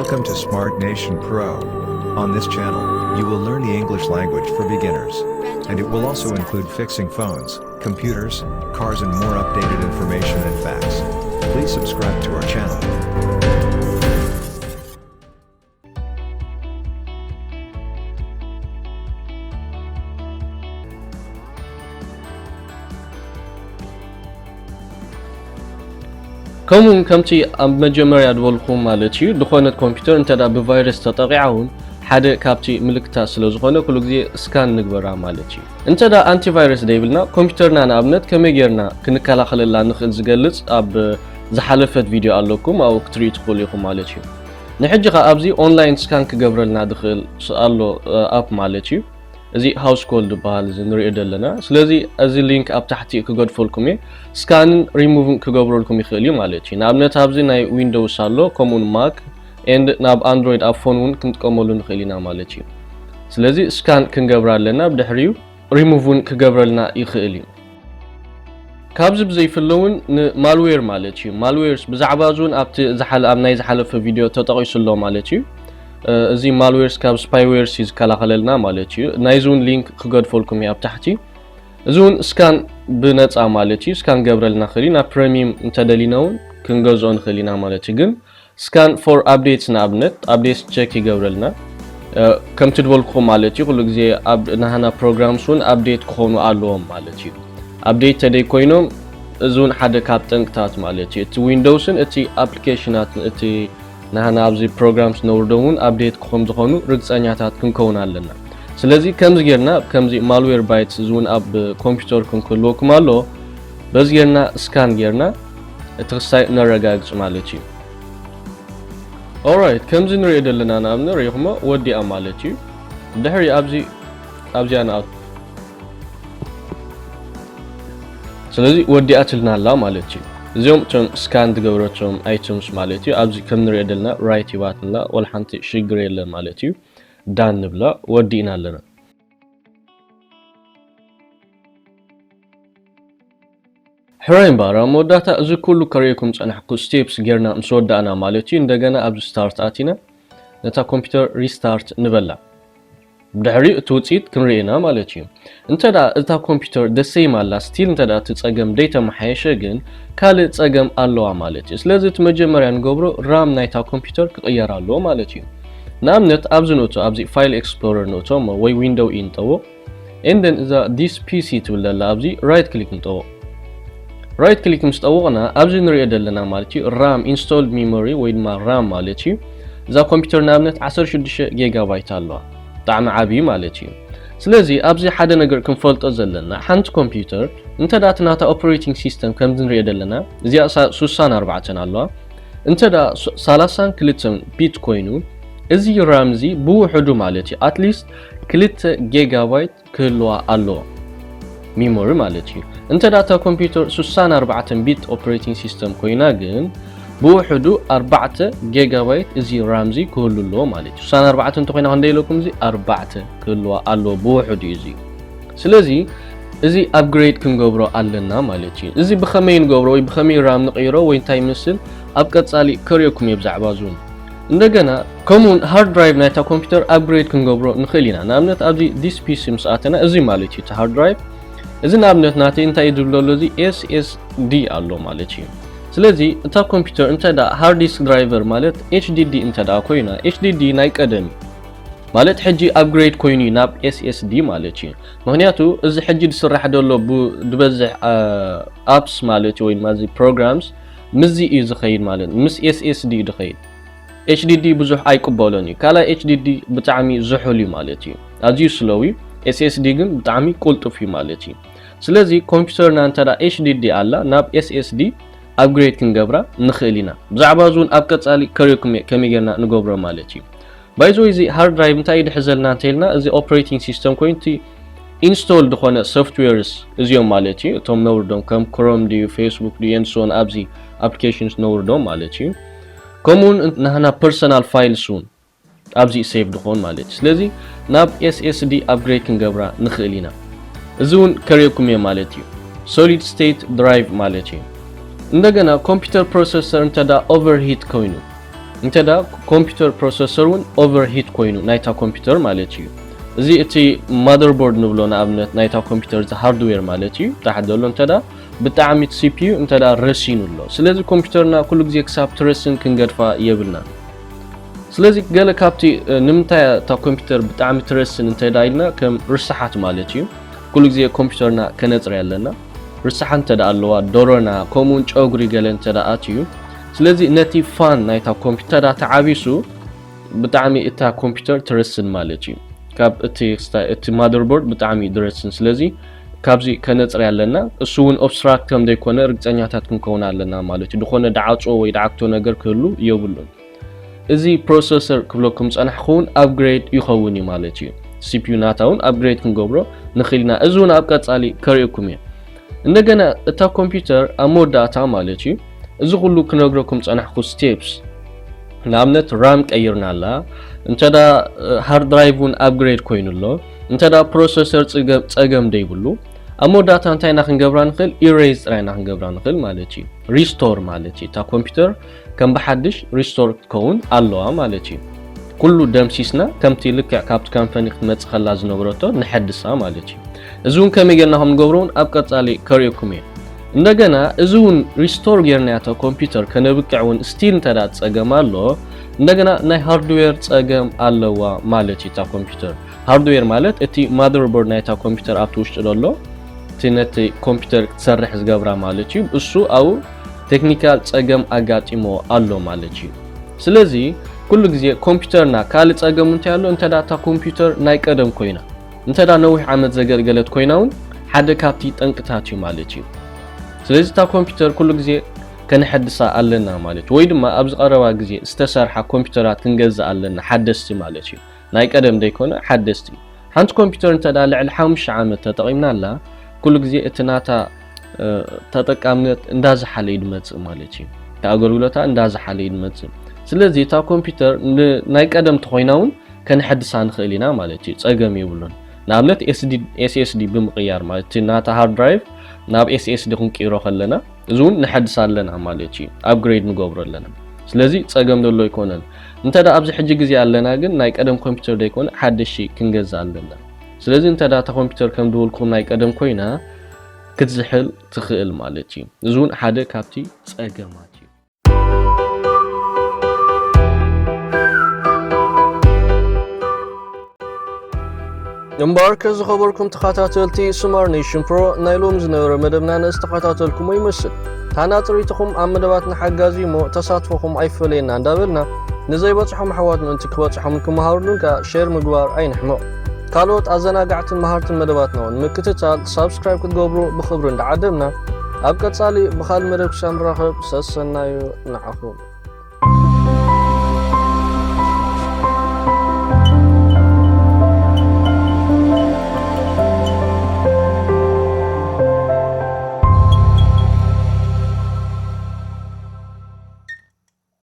Welcome to Smart Nation Pro. On this channel, you will learn the English language for beginners, and it will also include fixing phones, computers, cars, and more updated information and facts. Please subscribe to our channel. ከምኡውን ከምቲ ኣብ መጀመርያ ዝበልኩም ማለት እዩ፣ ዝኾነት ኮምፒውተር እንተ ደኣ ብቫይረስ ተጠቒዓ እውን ሓደ ካብቲ ምልክታት ስለ ዝኾነ ኩሉ ግዜ ስካን ንግበራ ማለት እዩ። እንተ ደኣ ኣንቲቫይረስ ዘይብልና ኮምፒውተርና ንኣብነት ከመይ ጌርና ክንከላኸለላ ንኽእል ዝገልጽ ኣብ ዝሓለፈት ቪድዮ ኣለኩም፣ ኣብኡ ክትርእዩ ትኽእሉ ኢኹም ማለት እዩ። ንሕጂ ኸኣ ኣብዚ ኦንላይን ስካን ክገብረልና ዝኽእል ኣሎ ኣፕ ማለት እዩ። እዚ ሃውስኮልድ ዝበሃል እዚ ንሪኦ ዘለና። ስለዚ እዚ ሊንክ ኣብ ታሕቲ ክገድፈልኩም እየ። ስካንን ሪሙቭን ክገብረልኩም ይኽእል እዩ ማለት እዩ። ንኣብነት ኣብዚ ናይ ዊንዶውስ ኣሎ፣ ከምኡውን ማክ ኤንድ ናብ ኣንድሮይድ ኣብ ፎን እውን ክንጥቀመሉ ንኽእል ኢና ማለት እዩ። ስለዚ ስካን ክንገብራ ኣለና፣ ብድሕሪኡ ሪሙቭ እውን ክገብረልና ይኽእል እዩ። ካብዚ ብዘይፍለ እውን ንማልዌር ማለት እዩ። ማልዌርስ ብዛዕባ እዚ እውን ኣብቲ ዝሓለ-፣ ኣብ ናይ ዝሓለፈ ቪድዮ ተጠቒሱ ኣሎ ማለት እዩ። እ፣ እዚ ማልዌርስ ካብ ስፓይዌርስ እዩ ዝከላኸለልና ማለት እዩ። ናይዚ እውን ሊንክ ክገድፈልኩም እዩ ኣብ ታሕቲ። እዚ እውን ስካን ብነፃ ማለት እዩ። ስካን ክገብረልና ይኽእል እዩ። ናብ ፕረሚየም እንተደሊና እውን ክንገዝኦ ንኽእል ኢና ማለት እዩ። ግን ስካን ፎር ኣፕዴትስ ንኣብነት ኣፕዴትስ ቸክ ይገብረልና። እ፣ ከምቲ ዝበልኩኹም ማለት እዩ፣ ኩሉ ግዜ ኣብ ናህና ፕሮግራምስ እውን ኣፕዴት ክኾኑ ኣለዎም ማለት እዩ። ኣፕዴት ተደይ ኮይኖም እዚ እውን ሓደ ካብ ጠንቅታት ማለት እዩ። እቲ ዊንዶውስን እቲ ኣፕሊኬሽናት እቲ ናህና ኣብዚ ፕሮግራምስ ነውርዶም እውን ኣፕዴት ክኾኑ ዝኾኑ ርግፀኛታት ክንከውን ኣለና። ስለዚ ከምዚ ጌርና፣ ከምዚ ማልዌር ባይትስ እዚ እውን ኣብ ኮምፒውተርኩም ክህልወኩም ኣሎ፣ በዚ ጌርና ስካን ጌርና እቲ ክስታይ ነረጋግጽ ማለት እዩ። ኦራይት፣ ከምዚ ንሪኦ ዘለና ንኣብነት ሪኢኹሞ ወዲኣ ማለት እዩ። ድሕሪ ኣብዚ፣ ኣብዚኣ ንኣቱ። ስለዚ ወዲኣትልና ኣላ ማለት እዩ። እዚኦም እቶም ስካን ዝገብረቶም ኣይተምስ ማለት እዩ። ኣብዚ ከም ንሪኦ ዘለና ራይት ሂባትና፣ ወላ ሓንቲ ሽግር የለን ማለት እዩ። ዳን ንብላ፣ ወዲእና ኣለና። ሕራይ እምበኣር፣ ኣብ መወዳእታ እዚ ኩሉ ከርእየኩም ጸናሕኩ ስቴፕስ ጌርና ምስ ወዳእና ማለት እዩ፣ እንደገና ኣብዚ ስታርት ኣቲና ነታ ኮምፒውተር ሪስታርት ንበላ። ብድሕሪኡ እቲ ውጽኢት ክንርኢ ኢና ማለት እዩ። እንተ ደኣ እታ ኮምፒውተር ደሰይም ኣላ፣ ስቲል እንተ ደኣ እቲ ጸገም ደይተመሓየሸ ግን ካልእ ጸገም ኣለዋ ማለት እዩ። ስለዚ እቲ መጀመርያ ንገብሮ ራም ናይታ ኮምፒውተር ክቕየር ኣለዎ ማለት እዩ። ንኣብነት ኣብዚ ንእቶ፣ ኣብዚ ፋይል ኤክስፕሎረር ንእቶ እሞ ወይ ዊንዶው ኢ ንጠዎ። ኤንደን እዛ ዲስ ፒሲ ትብል ዘላ ኣብዚ ራይት ክሊክ ንጠውቕ። ራይት ክሊክ ምስ ጠወቕና ኣብዚ ንሪኦ ዘለና ማለት እዩ ራም ኢንስቶልድ ሚሞሪ ወይ ድማ ራም ማለት እዩ። እዛ ኮምፒውተር ንኣብነት ዓሰርተ ሽዱሽተ ጌጋባይት ኣለዋ። ብጣዕሚ ዓብዪ ማለት እዩ። ስለዚ ኣብዚ ሓደ ነገር ክንፈልጦ ዘለና ሓንቲ ኮምፒውተር እንተ ደኣ እቲ ናታ ኦፐሬቲንግ ሲስተም ከምዚ ንሪኦ ዘለና እዚኣ ሳ-፣ ሱሳን ኣርባዕተን ኣለዋ። እንተ ደኣ ሱ-፣ ሰላሳን ክልተን ቢት ኮይኑ እዚ ራም እዚ ብውሕዱ ማለት እዩ ኣትሊስት ክልተ ጌጋባይት ክህልዋ ኣለዎ ሚሞሪ ማለት እዩ። እንተ ደኣ እታ ኮምፒውተር ሱሳን ኣርባዕተን ቢት ኦፐሬቲንግ ሲስተም ኮይና ግን ብውሕዱ ኣርባዕተ ጌጋባይት እዚ ራም እዚ ክህሉ ኣለዎ ማለት እዩ። ሱሳን ኣርባዕተ እንተኮይና ክንደይ ኢለኩም እዚ ኣርባዕተ ክህልዋ ኣለዎ ብውሕዱ እዩ እዚ። ስለዚ እዚ ኣፕግሬድ ክንገብሮ ኣለና ማለት እዩ። እዚ ብኸመይ ንገብሮ ወይ ብኸመይ ራም ንቕይሮ ወይ እንታይ ይመስል ኣብ ቀጻሊ ከርእየኩም እየ ብዛዕባ ዙን። እንደገና ከምኡውን ሃርድ ድራይቭ ናይታ ኮምፒውተር ኣፕግሬድ ክንገብሮ ንኽእል ኢና። ንኣብነት ኣብዚ ዲስ ፒሲ ምስ ኣተና እዚ ማለት እዩ እቲ ሃርድ ድራይቭ። እዚ ንኣብነት ናተይ እንታይ እዩ ዝብል ዘሎ እዚ ኤስ ኤስ ዲ ኣሎ ማለት እዩ። ስለዚ እታ ኮምፒውተር እንተ ደኣ ሃርድ ዲስክ ድራይቨር ማለት ኤች ዲ ዲ እንተ ደኣ ኮይና ኤች ዲ ዲ ናይ ቀደም እዩ። ማለት ሕጂ ኣፕግሬድ ኮይኑ እዩ ናብ ኤስ ኤስ ዲ ማለት እዩ። ምኽንያቱ እዚ ሕጂ ዝስራሕ ዘሎ ቡ-፣ ዝበዝሕ፣ አ፣ ኣፕስ ማለት እዩ ወይ ድማ እዚ ፕሮግራምስ ምስዚ እዩ ዝኸይድ ማለት እዩ። ምስ ኤስ ኤስ ዲ እዩ ዝኸይድ። ኤች ዲ ዲ ብዙሕ ኣይቅበሎን እዩ። ካልኣይ ኤች ዲ ዲ ብጣዕሚ ዝሑል እዩ ማለት እዩ። ኣዝዩ ስሎው እዩ። ኤስ ኤስ ዲ ግን ብጣዕሚ ቅልጡፍ እዩ ማለት እዩ። ስለዚ ኮምፒውተርና እንተ ደኣ ኤች ዲ ዲ ኣላ ናብ ኤስ ኤስ ዲ ኣፕግሬድ ክንገብራ ንኽእል ኢና። ብዛዕባ እዚ እውን ኣብ ቀጻሊ ከርእየኩም እየ ከመይ ጌርና ንገብሮ ማለት እዩ። ባይ ዘ ወይ እዚ ሃርድ ድራይቭ እንታይ እዩ ዝሕዘልና እንተኢልና እዚ ኦፕሬቲንግ ሲስተም ኮይኑ እቲ ኢንስቶል ዝኾነ ሶፍትዌርስ እዚኦም ማለት እዩ። እቶም ነውርዶም ከም ክሮም ድዩ ፌስቡክ ድዩ ኤንድ ሶ ኦን ኣብዚ ኣፕሊኬሽንስ ነውርዶም ማለት እዩ። ከምኡውን ናህና ፐርሰናል ፋይልስ እውን ኣብዚ ሴቭ ድኾን ማለት እዩ። ስለዚ ናብ ኤስ ኤስ ዲ ኣፕግሬድ ክንገብራ ንኽእል ኢና። እዚ እውን ከርእየኩም እየ ማለት እዩ። ሶሊድ ስቴት ድራይቭ ማለት እዩ። እንደገና ኮምፒውተር ፕሮሰሰር እንተ ደኣ ኦቨርሂት ኮይኑ እንተዳ ኮምፒውተር ፕሮሰሰር እውን ኦቨርሂት ኮይኑ ናይታ ኮምፒውተር ማለት እዩ። እዚ እቲ ማደርቦርድ ንብሎ ንኣብነት ናይታ ኮምፒውተር እዚ ሃርድዌር ማለት እዩ። ታሕት ዘሎ እንተዳ ብጣዕሚ ሲፒዩ እንተዳ ረሲኑ ኣሎ። ስለዚ ኮምፒውተርና ኩሉ ግዜ ክሳብ ትረስን ክንገድፋ የብልና። ስለዚ ገለ ካብቲ ንምንታይ እታ ኮምፒውተር ብጣዕሚ ትረስን እንተዳ ኢልና ከም ርስሓት ማለት እዩ። ኩሉ ግዜ ኮምፒውተርና ከነፅርያ ኣለና። ርስሓት እንተዳ ኣለዋ ዶሮና ከምኡውን ጨጉሪ ገለ እንተዳ ኣትዩ፣ ስለዚ ነቲ ፋን ናይታ ኮምፒውተር ተዓቢሱ ብጣዕሚ እታ ኮምፒውተር ትረስን ማለት እዩ። ካብ እቲ ማደርቦርድ ብጣዕሚ ድረስን ስለዚ ካብዚ ከነፅርያ ኣለና። እሱ እውን ኦብስትራክት ከም ዘይኮነ ርግፀኛታት ክንከውን ኣለና ማለት እዩ። ዝኾነ ዳዓፅዎ ወይ ዳዓግቶ ነገር ክህሉ የብሉን። እዚ ፕሮሰሰር ክብለኩም ፀናሕኩ እውን ኣፕግሬድ ይኸውን እዩ ማለት እዩ። ሲፒዩ ናታ እውን ኣፕግሬድ ክንገብሮ ንኽእል ኢና። እዚ እውን ኣብ ቀፃሊ ከርእየኩም እየ። እንደገና እታ ኮምፒውተር ኣብ መወዳእታ ማለት እዩ። እዚ ኩሉ ክነግረኩም ፀናሕኩ ስቴፕስ ንኣብነት ራም ቀይርና ኣላ፣ እንተዳ ሃርድ ድራይቭ እውን ኣፕግሬድ ኮይኑ ኣሎ፣ እንተዳ ፕሮሰሰር ፀገም ደይብሉ ኣብ መወዳእታ እንታይ ኢና ክንገብራ ንኽእል? ኢሬዝ ጥራይ ኢና ክንገብራ ንኽእል ማለት እዩ። ሪስቶር ማለት እዩ። እታ ኮምፒውተር ከም ብሓድሽ ሪስቶር ክትከውን ኣለዋ ማለት እዩ። ኩሉ ደምሲስና ከምቲ ልክዕ ካብቲ ካምፓኒ ክትመጽእ ከላ ዝነበረቶ ንሐድሳ ማለት እዩ። እዚ እውን ከመይ ጌርና ከም ንገብሮ እውን ኣብ ቀጻሊ ከርእየኩም እየ። እንደገና እዚ እውን ሪስቶር ጌርናያ እታ ኮምፒውተር ከነብቅዕ እውን ስቲል እንተ ደኣ ጸገም ኣሎ፣ እንደገና ናይ ሃርድዌር ጸገም ኣለዋ ማለት እዩ እታ ኮምፒውተር። ሃርድዌር ማለት እቲ ማደርቦርድ ናይታ ኮምፒውተር ኣብቲ ውሽጢ ዘሎ እቲ ነቲ ኮምፒውተር ክትሰርሕ ዝገብራ ማለት እዩ። እሱ ኣብኡ ቴክኒካል ጸገም ኣጋጢሞ ኣሎ ማለት እዩ። ስለዚ ኩሉ ግዜ ኮምፒውተርና ካልእ ጸገም እንታይ ኣሎ እንተ ደኣ እታ ኮምፒውተር ናይ ቀደም ኮይና፣ እንተ ደኣ ነዊሕ ዓመት ዘገልገለት ኮይና እውን ሓደ ካብቲ ጠንቅታት እዩ ማለት እዩ። ስለዚ እታ ኮምፒውተር ኩሉ ግዜ ከነሐድሳ ኣለና ማለት እዩ። ወይ ድማ ኣብዚ ቀረባ ግዜ ዝተሰርሓ ኮምፒውተራት ክንገዝእ ኣለና ሓደስቲ ማለት እዩ። ናይ ቀደም ዘይኮነ ሓደስቲ። ሓንቲ ኮምፒውተር እንተ ደኣ ልዕሊ ሓሙሽተ ዓመት ተጠቒምናላ ኩሉ ግዜ እቲ ናታ ተጠቃምነት እንዳዝሓለ እዩ ዝመጽእ ማለት እዩ። እቲ ኣገልግሎታ እንዳዝሓለ እዩ ዝመጽእ። ስለዚ እታ ኮምፒውተር ናይ ቀደም ተኾይና እውን ከነሐድሳ ንኽእል ኢና ማለት እዩ። ጸገም የብሉን። ንኣብነት ኤስኤስዲ ብምቕያር ማለት እቲ ናታ ሃርድ ድራይቭ ናብ ኤስኤስዲ ክንቅይሮ ከለና እዚ እውን ነሐድስ ኣለና ማለት እዩ። ኣፕግሬድ ንገብሮ ኣለና። ስለዚ ጸገም ዘሎ ኣይኮነን። እንተ ደኣ ኣብዚ ሕጂ ግዜ ኣለና ግን ናይ ቀደም ኮምፒውተር ዘይኮነ ሓደሽ ክንገዝእ ኣለና። ስለዚ እንተ ደኣ እታ ኮምፒውተር ከም ዝበልኩ ናይ ቀደም ኮይና ክትዝሕል ትኽእል ማለት እዩ። እዚ እውን ሓደ ካብቲ ጸገማት እዩ። እምበኣርከ ዝኸበርኩም ተኸታተልቲ ስማር ኔሽን ፕሮ ናይ ሎሚ ዝነበረ መደብና ንዝተኸታተልኩሞ ይመስል። ታና ጥሪትኹም ኣብ መደባትና ሓጋዚ እሞ ተሳትፎኹም ኣይፈለየና እንዳበልና ንዘይበጽሖም ኣሕዋት ምእንቲ ክበጽሖምን ክመሃሩሉን ከኣ ሼር ምግባር ኣይንሕመቕ። ካልኦት ኣዘናጋዕትን መሃርትን መደባትና እውን ንምክትታል ሳብስክራይብ ክትገብሩ ብኽብሪ እንዳዓደምና ኣብ ቀጻሊ ብኻልእ መደብ ክሳብ ንራኸብ ሰሰናዩ ንዓኹም።